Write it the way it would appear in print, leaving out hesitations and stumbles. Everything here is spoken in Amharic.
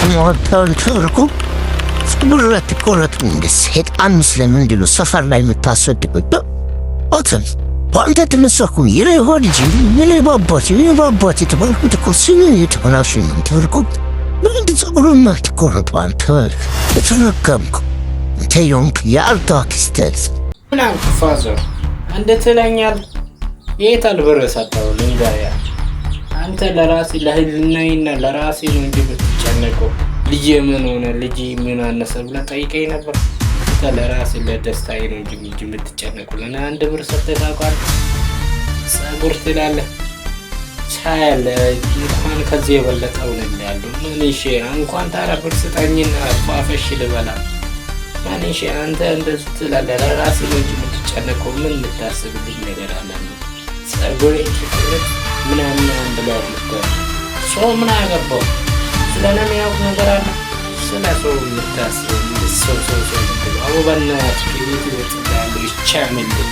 ሞተርኩ ፀጉር አትቆረጥም እንደ ሰይጣን ስለምንድን ነው ሰፈር ላይ የምታሰድቡት? ኦትን በአንተ ተነሳኩ የሌባ ልጅ፣ የሌባ አባት፣ የሌባ አባት የተባልኩት እኮ ስሜ የተበላሸ ነው። ተርኩት ለምንድን ፀጉሩን የማትቆረጠው አንተ? የተረገምኩ አንተ የሆንክ የአርታ ክስተት። ምን አልክ father? አንተ ትለኛል። የት አልብር ሰጠው ልንገርህ። አንተ ለራሴ ለህልናዬና ለራሴ ነው እንጂ ብትጨነቀው ልጄ ምን ሆነ፣ ልጄ ምን አነሰ ብለህ ጠይቀኝ ነበር። አንተ ለራሴ ለደስታዬ ነው እንጂ የምትጨነቀው ለእኔ አንድ ብር ሰጥተህ ታውቃለህ? ጸጉር ትላለህ ቻያለ እንኳን ከዚህ የበለጠው ነው ያለው። ምን እሺ እንኳን ታዲያ ብር ስጠኝና ፏፈሽ ልበላ። ምን እሺ አንተ እንደዚህ ትላለህ። ለራስህ ነው እንጂ የምትጨነቀው ምን የምታስብልኝ ነገር አለ? ጸጉሬ ትኩረት ምናምን ብለህ የምትለው ሰው ምን አገባው? ስለ እኔ የሚያውቅ ነገር አለ? ስለ ሰው የምታስበው ሰው ሰው ሰው የምትለው አቦ በእናትህ ከቤት ይወጣል ይቻምልህ።